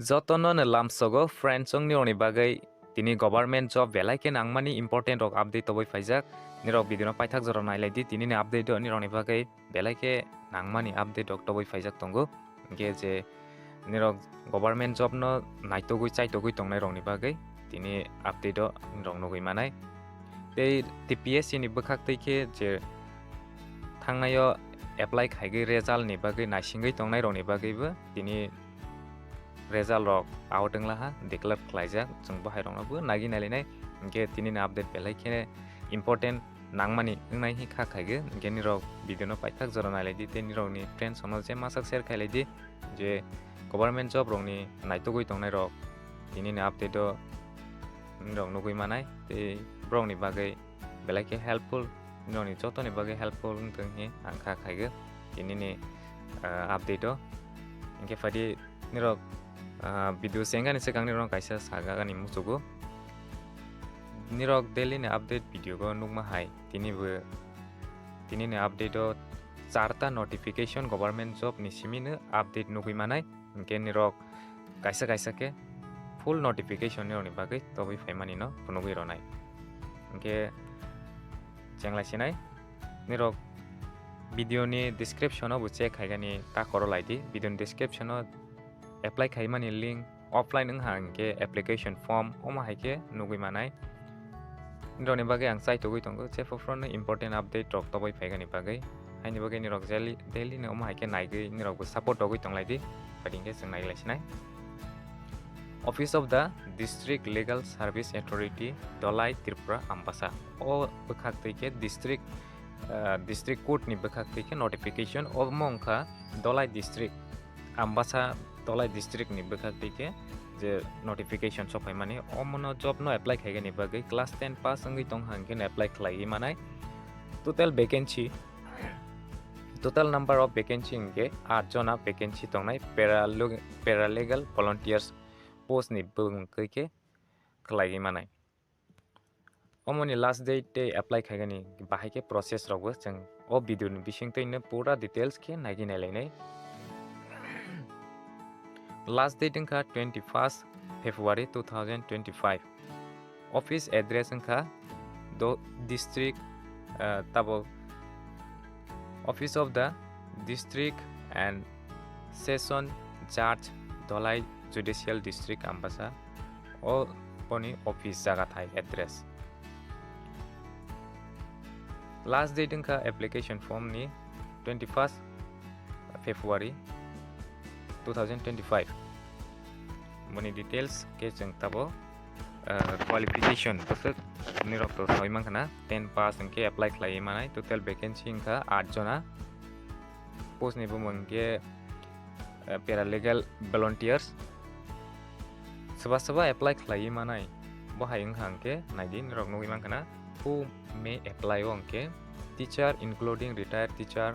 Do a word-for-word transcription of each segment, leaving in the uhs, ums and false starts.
Jotono no lamsogo friends, chwng nirokni bagwi tini government job belai khe nangmani important rok update tobwi phaijak. Nirok video no paithak jora nailaidi, tini ni update o nirokni bagwi belai khe nangmani update rok tobwi phaijak tongo. Hwnkhe je nirok government job no naitugwi chaitugwi tongnai rokni bagwi tini update o nirok nugwi manai. Tei T P S C ni bwkhak twi khe je thangnaio apply khaigwi result ni bagwi naisingwi tongnai rokni bagwibo tini result rok out wnglaha, declare khlaijak, chwng bo hai rokno bo nagwi nailainai. Hwnkhe tini ni update belai khe important nangmani wngnai hi kha khaigwi, hwnkhe nirok video no paithak jora nailaidi tei nirokni friends rokno je masak share khailaidi, je government job rokni naitugwi tongnai rok tini ni update o nirok nugwi manai tei borokni bagwi belai khe helpful, nirokni jotoni bagwi helpful wngthung hi ang kha khaigwi tini ni, ah, update o. Hwnkhe phaidi nirok, ah, video se wngani swkang nirok kaisa sagagani muchugo. Nirok daily ni update video go nukma hai tini bo, tini ni update o charta notification government job ni simi no update nugwi manai. Hwnkhe nirok kaisa kaisa khe full notification nirokni bagwi tobwi phaimani no phunugwi rwnai. Hwnkhe chenglai sinai nirok video ni description o bo check khaigani ta koro laidi, video ni description o apply khaimani link, offline wngha hwnkhe application form omo hai khe nugwi manai. Nirokni bagwi ang chaitugwi tongo, je phuru phuru no important update rok tobwi phaigani bagwi. Haini bagwi nirok daily, daily no omo hai khe naigwi nirok bo support rogwi tonglaidi, phaidi hwnkhe chwng nailaisinai. Office of the District Legal Service Authority, Dholai, Tripura, Ambasa. O bwkhak twi khe district, ah, district court ni bwkhak twi khe notification omo wngkha Dholai district. Ambasa Dholai district ni bwkhak twi khe je notification sokphaimani, omono job no apply khaigani bagwi class ten pass wngwi tong hang khe apply khlaiwi manai. Total vacancy, total number of vacancy hwnkhe aat jona vacancy tongnai, paralog-, paralegal volunteers post ni bwkha khe khlaiwi manai. Omoni last date tei apply khaigani bahai khe process rokbo chwng o video ni bisingtwi no pura details khe naigwi nailainai. Last date wngkha twenty-first February two thousand twenty-five. Office address wngkha do district, ah, tabo Office of the District and Session Judge, Dholai Judicial District, Ambasa. O boni office jaga thai address. Last date wngkha application form ni twenty-first February two thousand twenty-five. Boni details khe chwng tabo, ah, qualification bwswk nirok to sawi mankha na, ten pass hwnkhe apply khlaiwi manai, total vacancy wngkha aat jona, post ni bumung hwnkhe, ah, paralegal volunteers. Swba swba apply khlaiwi manai, bo hai wngkha hwnkhe naidi nirok nugwi mankha na, who may apply o hwnkhe teacher including retired teacher,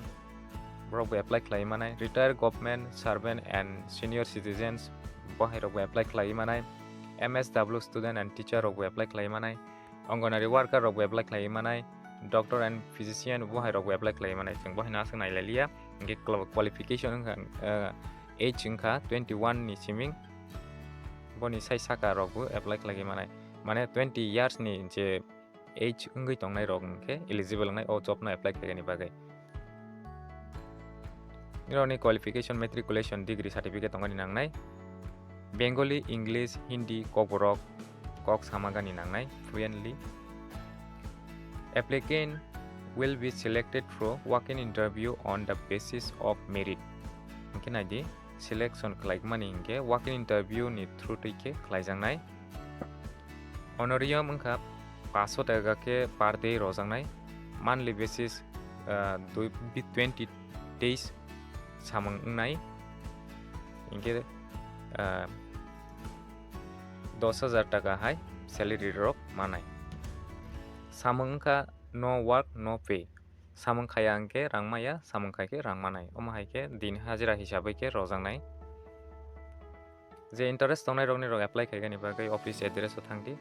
borok bo apply khlaiwi manai, retired government servant and senior citizens, bo hai rok bo apply khlaiwi manai, M S W student and teacher rok bo apply khlaiwi manai, Anganwadi worker rok bo apply khlaiwi manai, doctor and physician bo hai rok bo apply khlaiwi manai, chwng bo haino aswk nailailiya, hwnkhe qualification wngkha, ah, age wngkha twenty-one ni siming, boni sai saka rok bo apply khlaiwi manai, mane twenty years ni je age wngwi tongnai rok hwnkhe eligible wngnai o job no apply khaigani bagwi. Nirokni qualification, matriculation degree certificate tongani nangnai. Bengali, English, Hindi, Kokborok kok samagani nangnai fluently. Applicant will be selected through walk-in interview on the basis of merit. Hwnkhe naidi, selection khlaimani hwnkhe walk-in interview ni through twi khe khlaijaknai. Honorarium wngkha paanch sho taka khe per day rojaknai, monthly basis, ah, dui, twenty days samung wngnai, hwnkhe, ah, dos hajar taka hai salary rok manai. Samung wngkha no work, no pay. Samung khaya hwnkhe rang maya, samung khai khe rang manai. Omo hai khe din hajira hisabwi khe rojaknai. Je interest tongnai rokni rok apply khaigani bagwi office address o thangdi.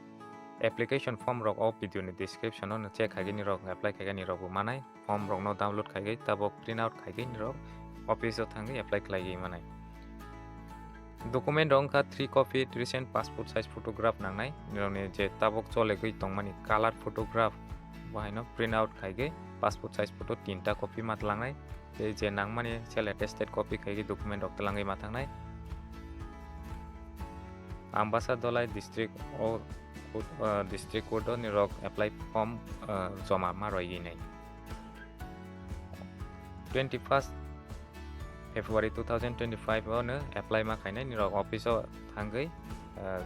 Application form rok o video ni description o no check khaigani rok apply khaigani rok bo manai. Form rok no download khaigwi tabok print out khaigwi ni rok office o thangwi apply khlaigwi manai. Document rok wngkha three copy recent passport size photograph nangnai, nirokni je tabok cholegwi tongmani color photograph, bo haino print out khaigwi passport size photo tinta copy ma tlangnai, tei je nangmani self attested copy khaigwi document rok tlangwi ma thangnai. Ambassa Dhalai district o, o, district court o nirok apply form, ah, joma ma roigwi nai. Twenty first February two thousand twenty-five o no apply ma khainai, nirok office o thangwi, ah,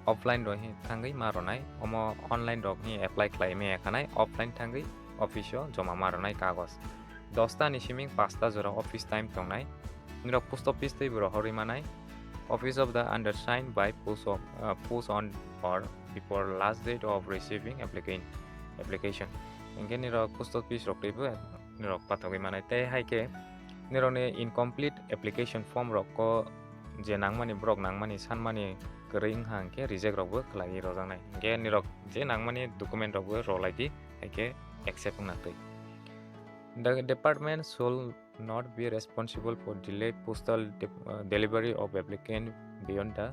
offline rok hi thangwi ma ronai, omo online rok hi apply khlai maya khanai, offline thangwi office o joma ma ronai kagoj. Dosta ni siming pasta jora office time tongnai, nirok post office tei bo rohorwi manai. Office of the undersigned by post of, uh, post on or before last date of receiving applicant, application. Hinkhe nirok post office rok twibo nirok pathogwi manai. Tei hai khe nirokni incomplete application form rok ko je nangmani borok nangmani sanmani kwrwi wngkha hinkhe reject rokbo khlaiwi rojaknai. Hinkhe nirok je nangmani document rokbo rwlaidi, hai khe accept wngna twi. The department shall not be responsible for delayed postal de-, uh, delivery of applicant beyond the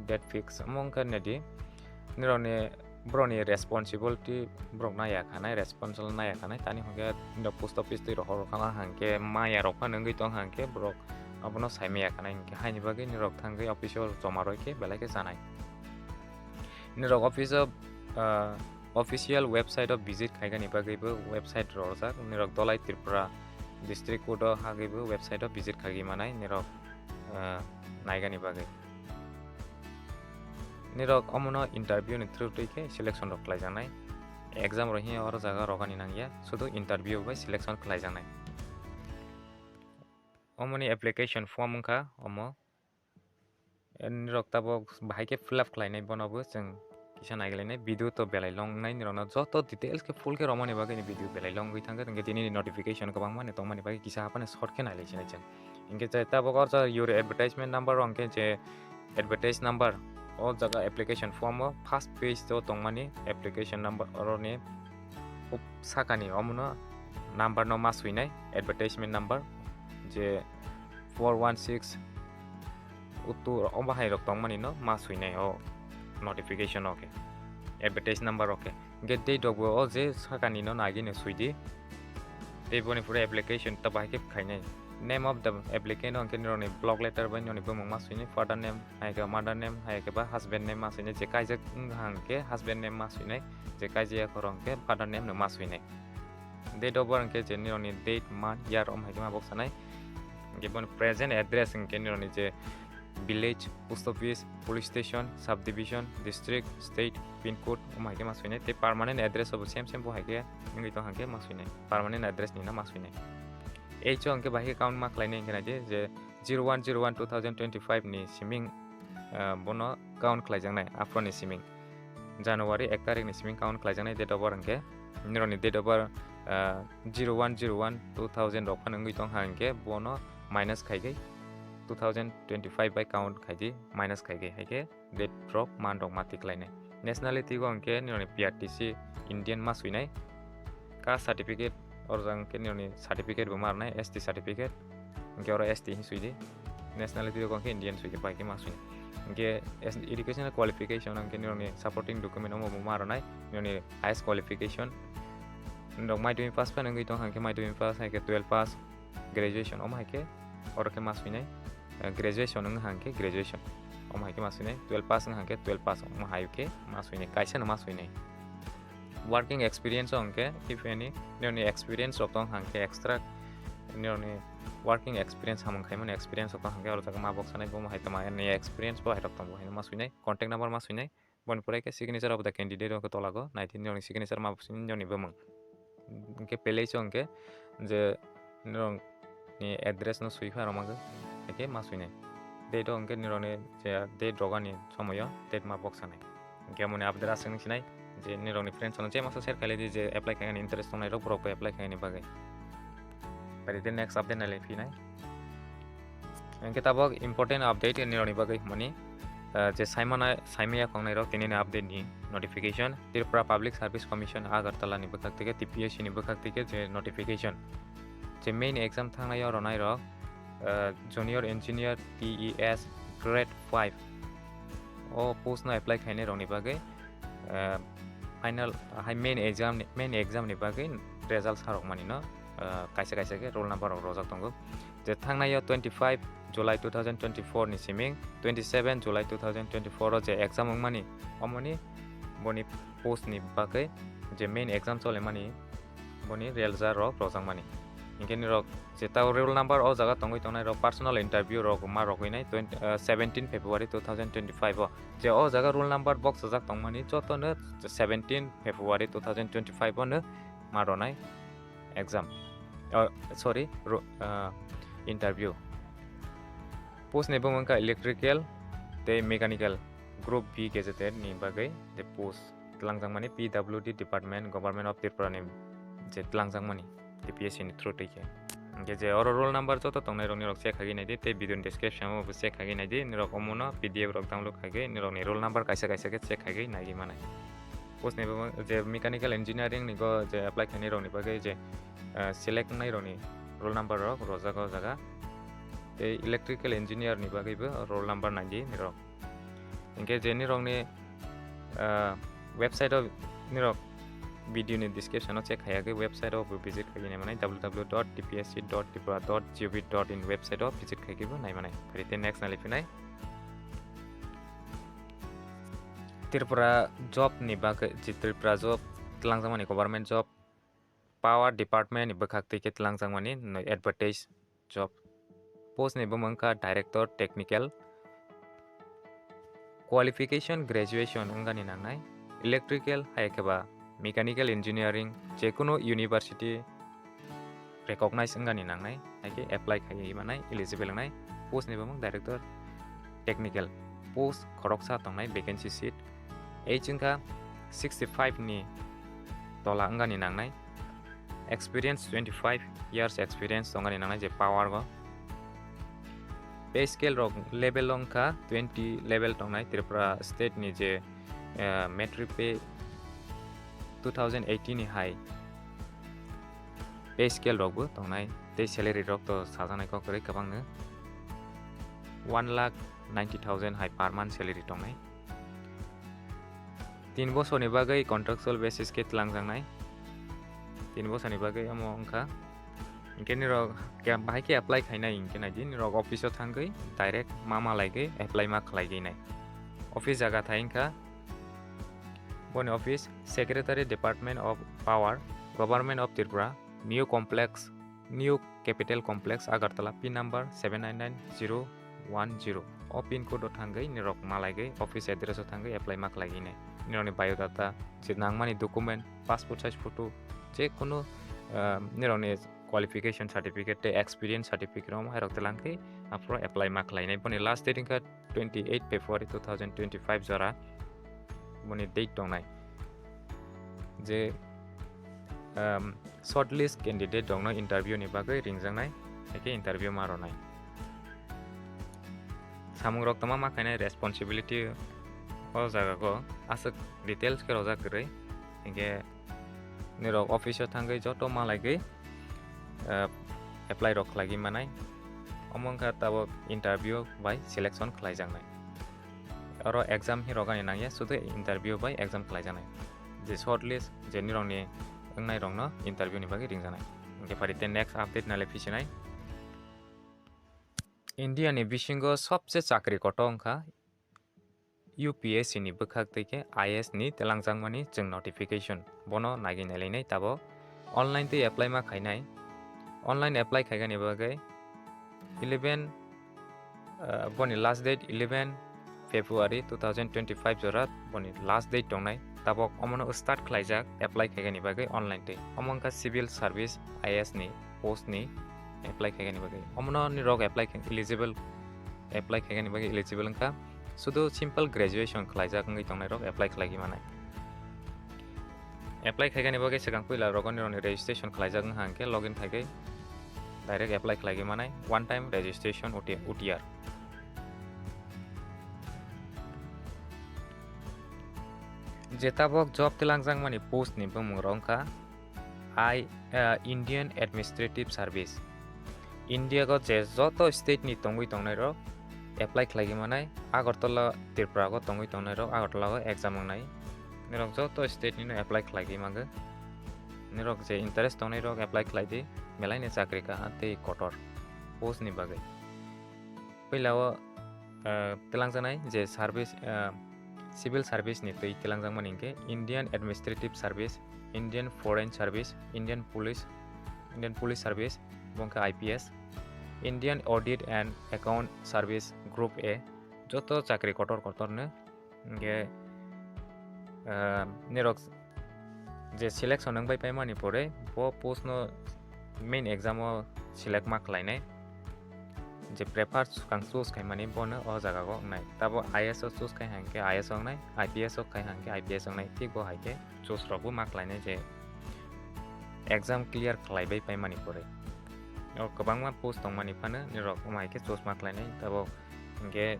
date fixed. Omo wngkha nadi, nirokni, borokni responsibility borok naiya khanai, responsible naiya khanai, tani hwnkhe nirok post office twi rohor rok khana hwnkhe maya rok phano wngwi tong hwnkhe borok abono sai maya khanai, hwnkhe haini bagwi nirok thangwi office o joma roi khe belai khe chanai. Nirok office o, ah, official website o visit khaigani bagwi bo website rojak, nirok Dhalai Tripura District Court o hagwi bo website o visit khaigwi manai nirok, ah, naigani bagwi. Nirok omono interview ni through twi khe selection rok khlaijaknai. Exam rok hiya oro jaga rogani nangya, sudu interview bai selection khlaijaknai. Omoni application form wngkha omo. Nirok tabok bahai khe fill up khlainai, bono bo chwng kisa nailainai, video to belai long wngnai, nirokno joto details khe full khe romani bagwi ni video belai long wngwi thangkhe, hwnkhe tini ni notification kwbangma ni tongmani bagwi kisa haphano short khe nailai sinai chwng. Hinkhe je tabok o your advertisement number o hinkhe je advertise number o jaga application form o first page o tongmani application number oroni sakani omono number no ma swinai, advertisement number je four one six uttu o bahai rok tongmani no ma swinai o notification o khe, advertise number o khe. Hinkhe date rok bo o je sakani no nagini swidi. Tei boni pore application ta bahai khe khainai. Name of the applicant o hinkhe nirokni block letter bai nirokni bumung ma swinai, father name, hai khe mother name, hai khe ba husband name ma swinai, je kaijak wngkha hinkhe husband name ma swinai, je kaijaya khoro hinkhe father name no ma swinai. Date of birth hinkhe je nirokni date, month, year om hai khe ma bok sanai. Hinkhe boni present address hinkhe nirokni je village, post office, police station, subdivision, district, state, pin code, omo hai khe ma swinai. Tei permanent address obo same same bo hai khe wngwi tong hang khe ma swinai. Permanent address ni no ma swinai. Age o hwnkhe bahai khe count ma khlainai hwnkhe naidi je zero one zero one two thousand twenty-five ni siming, ah, bono count khlaijaknai, aphuru ni siming. January ek tarik ni siming count khlaijaknai date of birth hwnkhe. Nirokni date of birth, ah, zero one zero one two thousand rok phano wngwi tong ha hwnkhe bono minus khai khe two thousand twenty-five bai count khai di, minus khai khe, hai khe date rok man rok ma tiklainai. Nationality go hwnkhe nirokni P R T C Indian ma swinai. Caste certificate, oro jang khe nirokni certificate bo ma rwnai, S T certificate. Hwnkhe oro S T hin swidi. Nationality go hwnkhe Indian swidi, bai khe ma swinai. Hwnkhe es-, educational qualification hwnkhe nirokni supporting document omo bo ma rwnai. Nirokni highest qualification. Nirok madhyamik pass phano wngwi tong hwnkhe madhyamik pass, hai khe twelve pass, graduation, omo hai khe oro khe ma swinai, eh, graduation wng hang khe graduation, omo hai khe ma swinai, twelve pass wng hang khe twelve pass, omo hai khe ma swinai, kaisa no ma swinai. Working experience o hwnkhe, if any, nirokni experience rok tong hang khe extra, nirokni working experience, hamung khaimani experience rok tong hang khe oro jaga ma bok sanai, bo hai tongma, nirokni experience bo hai rok tong bo hai ma swinai, contact number ma swinai. Boni pore khe signature of the candidate o khe tola go nai di, nirokni signature ma sini nirokni bumung. Hwnkhe pele iso hwnkhe je nirokni address no swi pha rwma khe, hai khe ma swinai. Date o hwnkhe nirokni je date rogani somoyo date ma bok sanai. Hwnkhe moni update aswk nung sinai je nirokni friends rokno je masa share khailai di je apply khainani interest tongnai rok borok bai apply khainani bagwi. Bai di next update nai lai phinai. Hwnkhe tabok important update nirokni bagwi hwnmani, ah, je saimana, saimaya khongnai rok tini ni update ni notification, Tripura Public Service Commission Agartala ni bwkhak tike, T P S C ni bwkhak tike je notification. Je main exam thangnai o ronai rok, ah, Junior Engineer T E S grade five o post no apply khainai rokni bagwi, eh, final hai main exam ni, main exam ni bagwi result sarok mani no, eh, kaisa kaisa khe roll number rok rojak tongo. Je thangnai o twenty five July two thousand twenty four ni siming twenty seven July two thousand twenty four o je exam wngmani, omoni boni post ni bagwi je main exam cholimani, boni result rok rojak mani. Hinkhe nirok je tao roll number o jaga tongwi tongnai rok personal interview rok ma rogwi nai twenty, eh, seventeen February two thousand twenty five o. Je o jaga roll number box sajak tongmani jotono seventeen February two thousand twenty five o no ma ronai exam. Oh, sorry, ro-, ah, interview. Post ni bumung wngkha electrical tei mechanical group B gazetted ni bagwi je post twlangjakmani P W D department, Government of Tripura ni je twlangjakmani T P S C ni through twi khe. Hinkhe je oro roll number joto tongnai rok nirok check khagwi naidi tei video ni description o bo check khagwi naidi, nirok omono P D F rok download khagwi nirok ni roll number kaisa kaisa khe check khagwi naigwi manai. Post ni bumung je mechanical engineering ni go je apply khainai rok ni bagwi je, ah, select wngnai rok ni roll number rok rojak o jaga. Tei electrical engineer ni bagwi bo roll number naidi nirok. Hinkhe je nirok ni, ah, website o nirok video ni description o check khaiya khe website o bo visit khaiwi nai manai W W W dot T P S C dot tripura dot G O V dot in website o visit khaiwi bo nai manai. Phai tei next nai liphinai. Tripura job ni bagwi, je Tripura job twlangjakmani government job, power department ni bwkhak twi khe twlangjakmani advertise job. Post ni bumung wngkha director technical, qualification graduation wngani nangnai, electrical hai khe ba mechanical engineering, jekunu university recognize wngani nangnai, hai khe apply khaiwi manai, eligible wngnai. Post ni bumung director technical, post khoroksa tongnai, vacancy seat age wngkha sixty five ni tola wngani nangnai, experience twenty five years experience tongani nangnai je power o. Pay scale rok level wngkha twenty level tongnai Tripura state ni je, eh, matric pay two thousand eighteen ni hai pay scale rok bo tongnai, tei salary rok to sajaknai kok kwrwi kwbangno, one lakh ninety thousand hai per month salary tongnai. Tin bosorni bagwi contractual basis khe twlangjaknai, tin bosorni bagwi omo wngkha. Hinkhe nirok bahai khe apply khainai hinkhe naidi, nirok office o thangwi direct ma malaigwi apply ma khlaigwi nai. Office jaga thai wngkha, boni office Secretary, Department of Power, Government of Tripura, New Complex, New Capital Complex, Agartala, pin number seven nine nine zero one zero. O pin code o thangwi nirok malaigwi office address o thangwi apply ma khlaigwi nai. Nirokni biodata, je nangmani document, passport size photo, je kunu, ah, nirokni qualification certificate tei experience certificate rok hai rok twlang khe aphuru apply ma khlainai. Boni last date wngkha twenty eight February two thousand twenty five jora boni date tongnai. Je, um, shortlist candidate rokno interview ni bagwi ringjaknai, hai khe interview ma rwnai. Samung rok tongma ma khainai responsibility o jaga go aswk details khe rojak kwrwi, hinkhe nirok office o thangwi joto malaigwi, eh, apply rok khlaigwi manai. Omo wngkha tabuk interview bai selection khlaijaknai. Oro exam hinwi rwgani nangya, sudu interview bai exam khlaijaknai. Je shortlist, je nirokni wngnai rokno interview ni bagwi ringjaknai. Hinkhe phari tei next update nale phisinai. India ni bisingo sobse chakri kotor wngkha U P S C ni bwkhak tei khe I A S ni twlangjakmani chwng notification. Bono nagwi nailainai tabuk. Online tei apply ma khainai. Online apply khaigani bagwi eleven, ah, boni last date eleven February two thousand twenty-five jora boni last date tongnai. Tabuk omono start khlaijak apply khaigani bagwi online tei. Omo wngkha civil service I A S ni post ni apply khaigani bagwi. Omono nirok apply khai-, eligible, apply khaigani bagwi eligible wngkha. Sudu simple graduation khlaijak wngwi tongnairok apply khlaigwi manai. Apply khaigani bagwi swkang puila rogo nirokni registration khlaijak wngkha hwnkhe login khaigwi direct apply khlaigwi manai one time registration O T R. Je tabuk job twlangjakmani post ni bumung rok wngkha I, ah, Indian Administrative Service. India o je joto state ni tongwi tongnairok apply khlaiwi manai, Agartala Tripura o tongwi tongnai rok Agartala o exam wngnai. Nirok joto state nino apply khlaiwi mangwi. Nirok je interest tongnai rok apply khlai di, belai ni chakri kaha tei kotor post ni bagwi. Puila o, ah, twlangjaknai je service, ah, civil service ni twi twlangjakmani hinkhe Indian Administrative Service, Indian Foreign Service, Indian Police, Indian Police Service, bo hinkhe I P S, Indian Audit and Account Service Group A, joto chakri kotor kotor no. Hinkhe, ah, nirok je selection wngbai paimani pore bo post no main exam o select ma khlainai. Je prefer swkang choose khaimani bono o jaga o wngnai. Tabo I A S o choose khai hinkhe I A S o wngnai, I P S o khai hinkhe I P S wngnai. Thik bo hai khe choose rok bo ma khlainai je exam clear khlaibai paimani pore. O kwbangma post tongmani phano nirok omo hai khe choose ma khlainai. Tabo hinkhe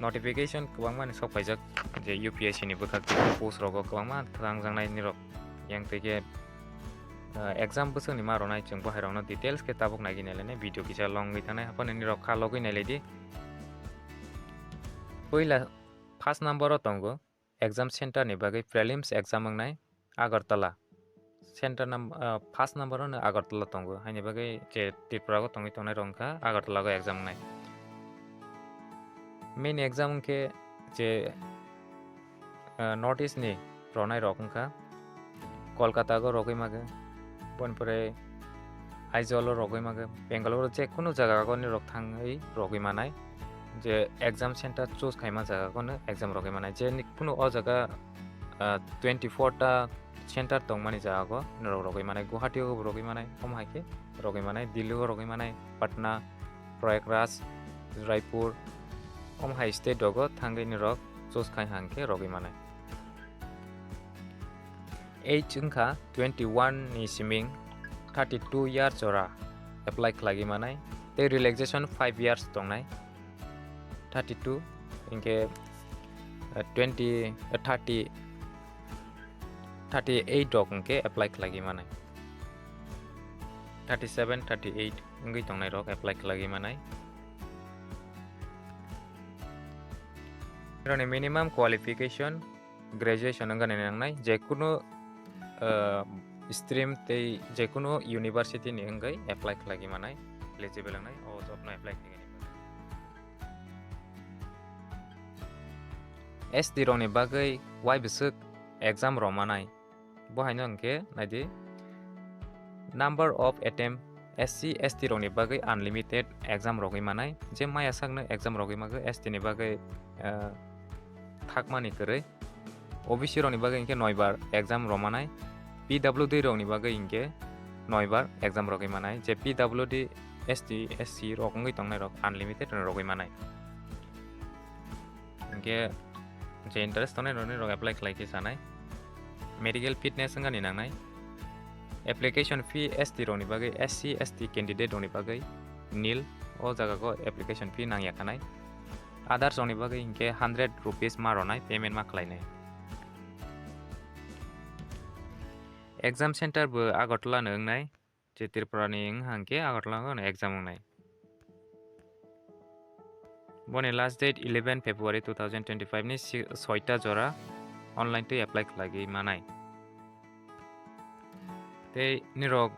notification kwbangma ni sok paijak je U P S C ni bwkhak post rogo kwbangma thangjaknai nirok yang twi khe, ah, exam bwswk ni ma rwnai chwng bo hai rokno details khe tabuk naiwi nailainai video kisa longwi thangnai haphano nirok kha logwi nailai di. Puila first number o tongo exam center ni bagwi prelims exam wngnai Agartala. Center num-, ah, first number o no Agartala tongo. Haini bagwi je Tripura o tongwi tongnai rok wngkha Agartala o exam wngnai. Main exam wngkhe je, ah, North East ni ronai rok wngkha Kolkata o rogwi mage, boni pore Aizawl o rogwi mage, Bangalore o je kunu jaga o nirok thangwi rogwi manai, je exam center choose khaima jaga o no exam rogwi manai, je ni kunu o jaga, ah, twenty four ta center tongmani jaga o norok rogwi manai, Guwahati o bo rogwi manai, omo hai khe rogwi manai, Delhi o rogwi manai, Patna, Prayagraj, Raipur, omo hai state rogo thangwi norok choose khai hang khe rogwi manai. Age wngkha twenty one ni siming thirty two years jora apply khlaiwi manai, tei relaxation five years tongnai. Thirty two hinkhe, eh, twenty, eh, thirty, thirty eight rok hinkhe apply khlaiwi manai. Thirty seven, thirty eight wngwi tongnai rok apply khlaiwi manai. Nirokni minimum qualification graduation wngani nangnai, jekunu, ah, stream tei jekunu university ni wngwi apply khlaiwi manai, eligible wngnai o job no apply khlainani bagwi. S T rokni bagwi wai bwswk exam rw manai? Bo haino hwnkhe naidi, number of attempt S C, S T rokni bagwi unlimited exam rogwi manai, je maya sakno exam rogwi manai, S T ni bagwi, ah, thakmani kwrwi. O B C rokni bagwi hinkhe noibar exam rw manai, P W D rokni bagwi hinkhe noibar exam rogwi manai, je P W D, S T, S C rok wngwi tongnai rok unlimited rogwi manai. Hinkhe je interest tongnai rok, rok apply khlai khe sanai. Medical fitness wngani nangnai. Application fee S T rokni bagwi, S C, S T candidate rokni bagwi nil. O jaga o application fee nangya khanai. Others rokni bagwi hinkhe hundred rupees ma rwnai, payment ma khlainai. Exam center bo Agartala no wngnai. Je Tripura ni wng hang khe Agartala o exam wngnai. Boni last date eleven February two thousand twenty five ni si-, soita jora online twi apply khlaiwi manai. Tei nirok,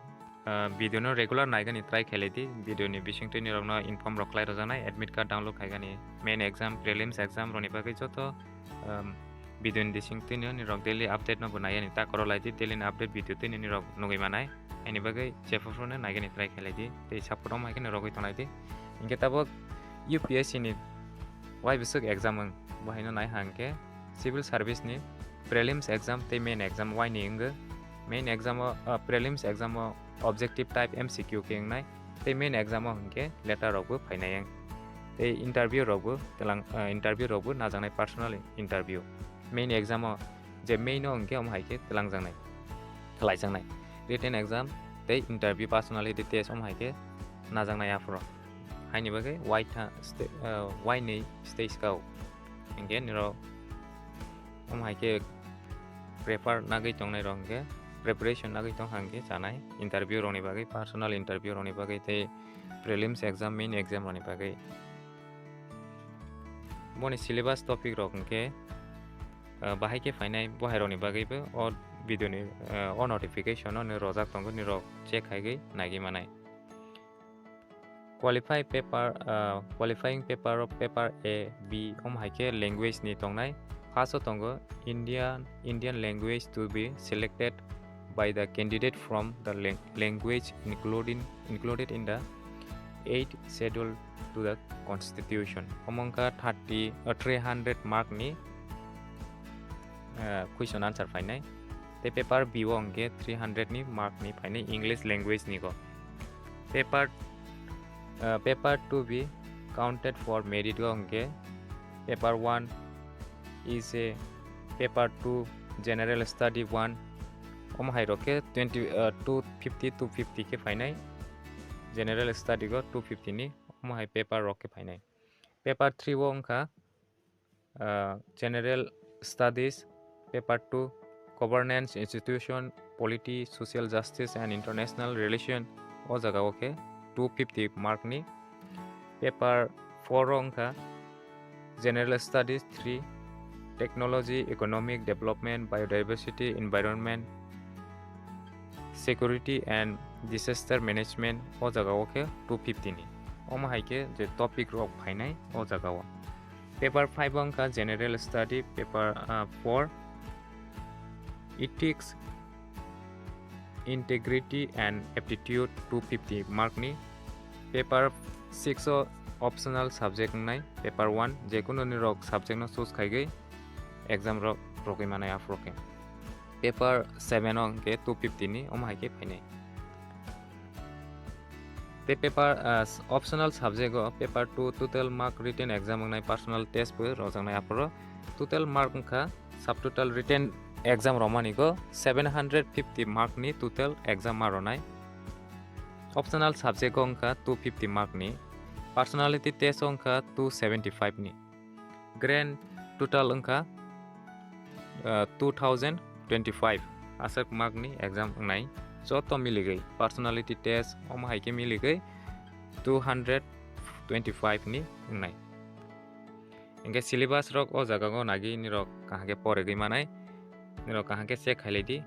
ah, video no regular naigani try khailai di, video ni bisingtwi nirok no inform rok khlai rwjaknai, admit card download khaigani, main exam, prelims exam rokni bagwi joto, um, video ni bisingtwi no nirok daily update no bo naiyani, ta koro lai di, daily ni update video twi no nirok nugwi manai. Haini bagwi jephuru no naigani try khailai di, tei support omo hai kheno rogwi tonglai di. Hinkhe tabuk U P S C ni wai bwswk exam wng, bo haino nai hang khe civil service ni prelims exam tei main exam wai ni wngwi. Main exam o, ah, prelims exam o objective type M C Q khe wngnai, tei main exam o hinkhe letter rok bo phainai wng. Tei interview rok bo twlang, ah, interview rok bo najaknai personal interview. Main exam o je main o hinkhe omo hai khe twlangjaknai, khlaijaknai. Written exam tei interview personality test omo hai khe najaknai aphuru. Haini bagwi wai tha-, sta-, ah, wai ni stage kau. Hinkhe nirok omo hai khe prepare nagwi tongnai rok hinkhe preparation nagwi tong hang khe chanai. Interview rokni bagwi, personal interview rokni bagwi tei prelims exam, main exam rokni bagwi. Boni syllabus topic rok hwnkhe, ah, bahai khe phainai, bo hai rokni bagwi bo o video ni, ah, o notification o nw rojak tongo, nirok check khaigwi naigwi manai. Qualify paper, ah, qualifying paper o paper A, B, omo hai khe language ni tongnai. First o tongo Indian, Indian language to be selected by the candidate from the lang-, language including, included in the eighth schedule to the constitution. Omo wngkha thirty, ah, three hundred mark ni, ah, question answer phainai. Tei paper B o hwnkhe three hundred ni mark ni phainai English language ni go. Paper, ah, paper to be counted for merit go hwnkhe paper one is a paper two general study one. Omo hai rok khe twenty, ah, two fifty, two fifty khe phainai. General study go two fifty ni, omo hai paper rok khe phainai. Paper three o wngkha, ah, general studies, paper two, governance, institution, polity, social justice and international relation, o jaga o khe two fifty mark ni. Paper four o wngkha general studies three, technology, economic development, biodiversity, environment, security and disaster management, o jaga o khe two fifty ni. Omo hai khe je topic rok phainai o jaga o. Paper five o wngkha general study, paper, ah, four, ethics, integrity and aptitude, two fifty mark ni. Paper six o optional subject wngnai, paper one, jekunu nirok subject no choose khaigwi exam rok rogwi manai aphuru khe. Paper seven o hwnkhe two fifty ni, omo hai khe phainai. Tei paper, ah, s-, optional subject o paper two total mark written exam wngnai, personal test bo rojaknai aphuru. Total mark wngkha subtotal written exam romani go seven hundred fifty mark ni total exam ma ronai. Optional subject o wngkha two fifty mark ni, personality test o wngkha two seventy five ni. Grand total wngkha, ah, two thousand twenty five aswk mark ni exam wngnai. Joto miligwi personality test omo hai khe miligwi two hundred twenty five ni wngnai. Hwnkhe syllabus rok o jaga o nagwi nirok kaham khe porigwi manai, nirok kaham khe check khailai di.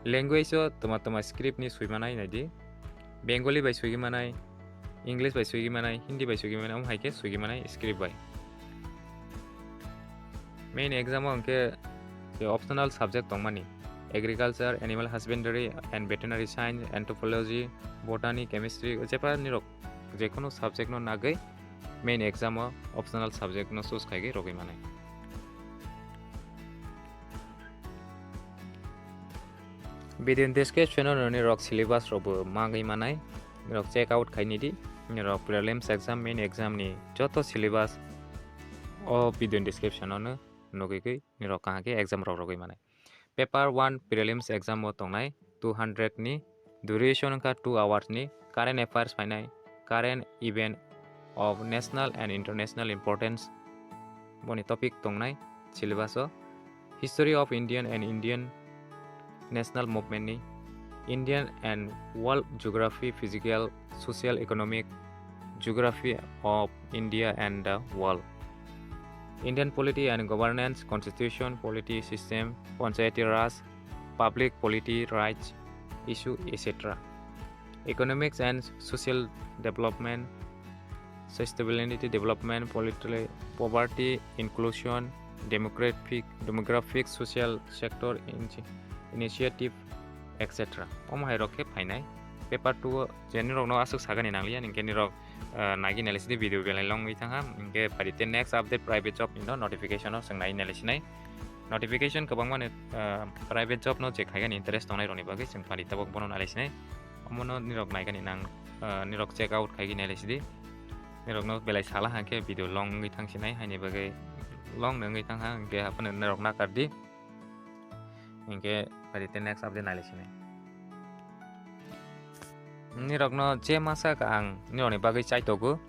Language o twma twma script ni swimanai nai di. Bengali bai swigwi manai, English bai swigwi manai, Hindi bai swigwi manai, omo hai khe swigwi manai script bai. Main exam o hwnkhe je optional subject tongmani, agriculture, animal husbandry and veterinary science, anthropology, botany, chemistry, jepha nirok jekunu subject no nagwi main exam o optional subject no choose khaigwi rogwi manai. Video ni description o nirok syllabus rok bo mangwi manai, nirok check out khaini di, nirok prelims exam, main exam ni joto syllabus o video ni description o no nugwi nirok kaham khe exam rok rogwi manai. Paper one prelims exam o tongnai two hundred ni, duration wngkha two hours ni, current affairs phainai, current event of national and international importance boni topic tongnai syllabus o. History of Indian and Indian national movement ni, Indian and world geography, physical, social, economic, geography of India and the world, Indian polity and governance, constitution, polity system, panchayati raj, public polity rights issue, et cetera. Economics and social development, sustainability development, politi-, poverty, inclusion, demographic, demographic, social sector in-, initiative, et cetera. Omo hai rok khe phainai. Paper two o je nirok no aswk sagani nangliya, hwnkhe nirok, ah, nagwi nailai sidi video belai long wngwi thangha, hwnkhe pari tei next update private job ni no notification o chwng nai nailai sinai. Notification kwbangma ni, ah, private job no je khaigani interest tongnai rokni bagwi chwng pari tabok bono nailai sinai. Omono nirok naigani nang, ah, nirok check out khaigwi nailai sidi. Nirokno belai sala hangkhe video long wngwi thangsinai, haini bagwi long no wngwi thangha, hwnkhe aphano nirok nakar di. Hwnkhe pari tei next update nailai sinai. Nirokno je masa ang nirokni bagwi chaitogo,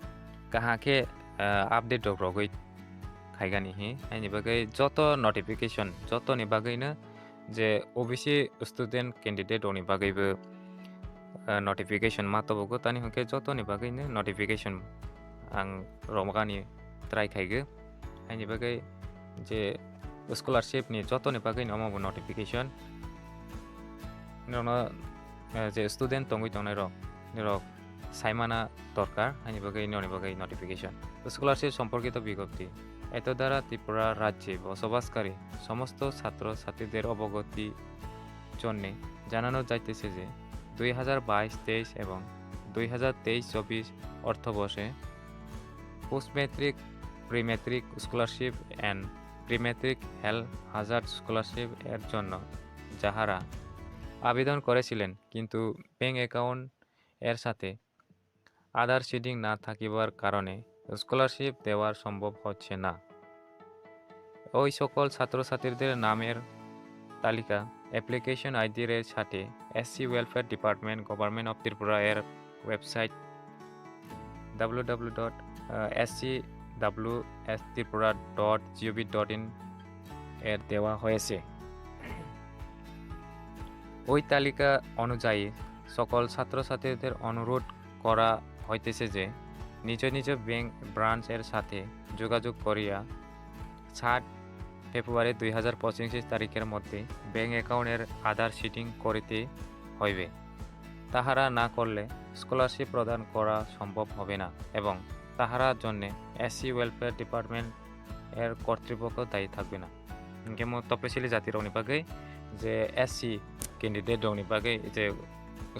kaham khe, ah, update rok rogwi khaigani hi, haini bagwi joto notification, jotoni bagwino je O B C student candidate rokni bagwibo, ah, notification ma tobogo, tani hwnkhe jotoni bagwino notification ang romgani try khaigo. Haini bagwi je scholarship ni jotoni bagwi no omo bo notification. Nirokno, eh, je student tongwi tongnai rok, nirok saimana dorkar, haini bagwi nirokni bagwi notification. Scholarship সম্পর্কিত বিজ্ঞপ্তি। এতদ্বারা ত্রিপুরা রাজ্যে বসবাসকারী সমস্ত ছাত্রছাত্রীদের অবগতি জন্যে জানানো যাইতেছে যে দুই হাজার বাইশ তেইশ এবং দুই হাজার তেইশ চব্বিশ অর্থবর্ষে Post Matric, Pre Matric Scholarship and Pre Matric Health Hazard Scholarship এর জন্য যাহারা আবেদন করেছিলেন কিন্তু ব্যাংক অ্যাকাউন্ট এর সাথে আধার সিডিং না থাকিবার কারণে স্কলারশিপ দেওয়ার সম্ভব হচ্ছে না। ওই সকল ছাত্রছাত্রীদের নামের তালিকা অ্যাপ্লিকেশন আইডির সাথে SC welfare department, government of Tripura এর website W W W dot SC W S Tripura dot GOV dot in এর দেওয়া হয়েছে। ওই তালিকা অনুযায়ী সকল ছাত্রছাত্রীদের অনুরোধ করা হইতেছে যে নিজ নিজ ব্যাংক ব্রাঞ্চের সাথে যোগাযোগ করিয়া সাত ফেব্রুয়ারি দুই হাজার পঁচিশ তারিখের মধ্যে ব্যাংক অ্যাকাউন্টের আধার সিডিং করিতে হইবে। তাহারা না করলে স্কলারশিপ প্রদান করা সম্ভব হবে না এবং তাহারা জন্যে এসসি ওয়েলফেয়ার ডিপার্টমেন্ট এর কর্তৃপক্ষ দায়ী থাকবে না। Hinkhe mo topesili jati rokni bagwi je S C candidate rokni bagwi je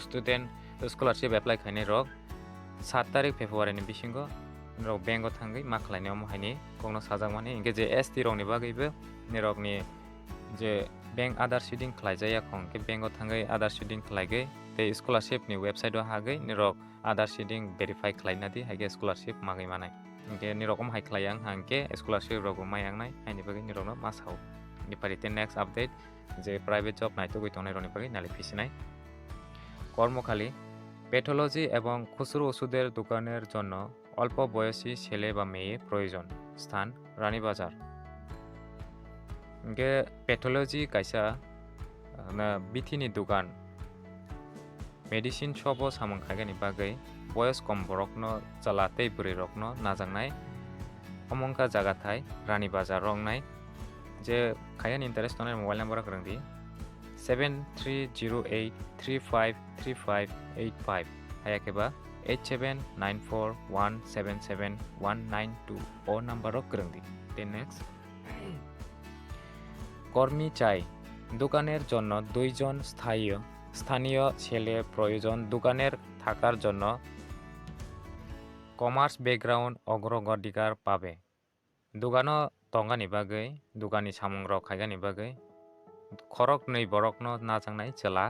student scholarship apply khainai rok sat tarik February ni bisingo norok bank o thangwi ma khlainai omo haini kokno sajakmani. Hinkhe je S T rokni bagwibo norokni je bank Aadhaar seeding khlaijak ya khong khe bank o thangwi Aadhaar seeding khlaigwi tei scholarship ni website o hagwi norok Aadhaar seeding verify khlaina di, hai khe scholarship magwi manai. Hinkhe nirok omo hai khlai ya wngkha hinkhe scholarship rok bo mai wngnai, haini bagwi nirok no ma sao. Nipari tei next update je private job naitugwi tongnai rokni bagwi nali phisinai. কর্মখালী, প্যাথোলজি এবং খুচরো ওষুধের দোকানের জন্য অল্প বয়সী ছেলে বা মেয়ে প্রয়োজন। স্থান Ranibazar. Hinkhe pathology kaisa, ah, na bithini dugan, medicine shop o samung khaigani bagwi boyos kom borokno, chwla tei bwrwi rokno najaknai. Omo wngkha jaga thai Rani Bazar o wngnai. Je khaiyani interest tongnai mobile number o kwrwng di seven three zero eight three five three five eight five, haya khe ba eight seven nine four one seven seven one nine two o number o kwrwng di. Tei next. কর্মী চাই। দোকানের জন্য দুইজন স্থায়ী, স্থানীয় ছেলে প্রয়োজন। দোকানের থাকার জন্য কমার্স ব্যাকগ্রাউন্ড অগ্রাধিকার পাবে। Dogano tongani bagwi, dogani samungrok khaigani bagwi khoroknwi borokno najaknai chwla.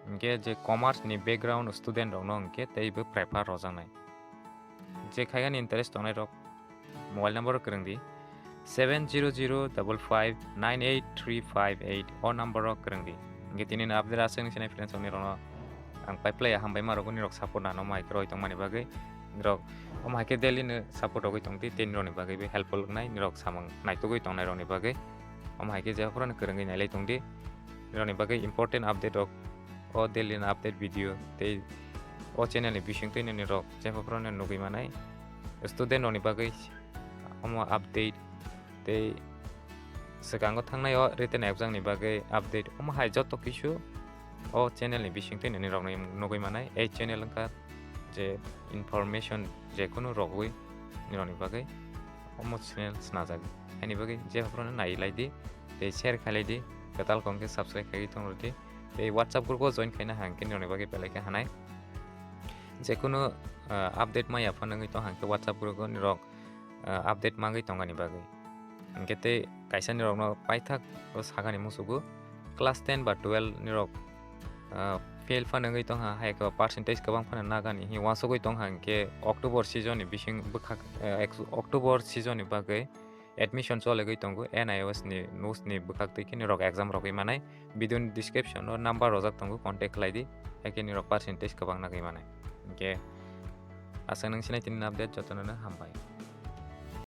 Hinkhe je commerce ni background student rokno hinkhe teibo prefer rojaknai. Je khaigani interest tongnai rok mobile number o kwrwng di seven zero zero double five nine eight three five eight o number o kwrwng di. Hinkhe tini ni update aswk ni sinai friends rokni rokno ang pai playa hambai ma rwgwi nirok support nano mai kwrwi tongmani bagwi. Nirok omo hai khe daily no support rogwi tong di, tei nirokni bagwi bo helpful wngnai, nirok samung naitugwi tongnai rokni bagwi. Omo hai khe jephuru no kwrwngwi nailai tong di. Nirokni bagwi important update rok o daily no update video tei o channel ni bisingtwi no nirok jephuru no nugwi manai. Student rokni bagwi omo update tei swkango thangnai o written exam ni bagwi update omo hai joto kisu o channel ni bisingtwi nini rokni nugwi manai. Ei channel wngkha je information jekunu rogwi nirokni bagwi omo channel snajak. Haini bagwi je haphuru no nai lai di tei share khai lai di, kwtal kong khe subscribe khai tong rw di tei WhatsApp group o join khaina hang khe nirokni bagwi belai khe hanai. Jekunu, ah, update maya phano wngwi tong hang khe WhatsApp group o nirok, ah, update mangwi tongani bagwi. Hinkhe tei kaisa nirokno paithak o sakani musugo class ten ba twelve nirok, ah, fail phano wngwi tongha, hai khe percentage kwbang phano nagani hi uansugwi tongha hinkhe October season ni bising bwkhak, ah, ex-, October season ni bagwi admission cholegwi tongo, N I O S ni notes ni bwkhak twi khe nirok exam rogwi manai. Video ni description o number rojak tongo, contact khlai di, hai khe nirok percentage kwbang nagwi manai. Hinkhe aswk nung sinai tini update, jotono no hambai.